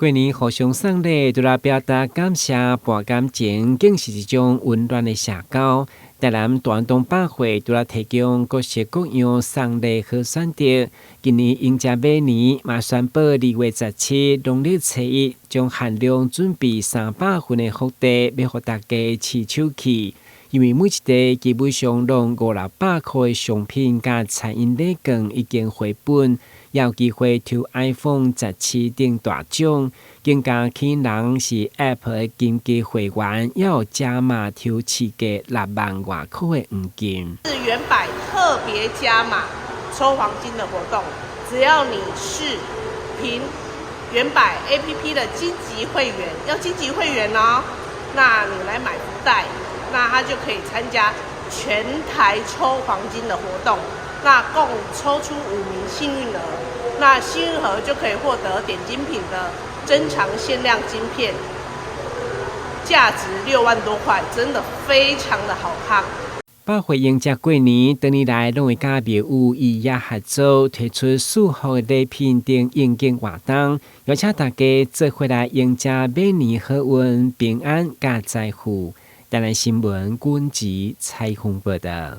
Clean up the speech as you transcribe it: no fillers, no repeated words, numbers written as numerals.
過年互相送禮，除了表達感謝、博感情，更是一種溫暖的社交。台南大安東百貨除了提供各式各樣送禮好選擇，今年迎接馬年，嘛宣布2月17農曆初一，將限量準備300份的福袋，欲予大家試手氣。因為每一袋基本上攏五六百箍的商品佮餐飲禮券已經回本，也有機會抽 iPhone 17等大獎。更加吸引人是 App 的金級會員，也有加碼抽市價6萬外箍的黃金。是遠百特別加碼抽黃金的活動，只要你是憑遠百 APP 的金級會員，要金級會員哦，那你來買福袋，那他就可以參加全台抽黃金的活動，那共抽出5名幸運兒，那幸運兒就可以獲得點金品的珍藏限量晶片，價值6萬多塊，真的非常的好康。百貨迎接過年，多年來攏會佮廟宇異業合作，推出祝福的禮品等應景活動，邀請大家做伙來迎接馬年好運、平安佮財富。台南新聞軍籍采訪報道。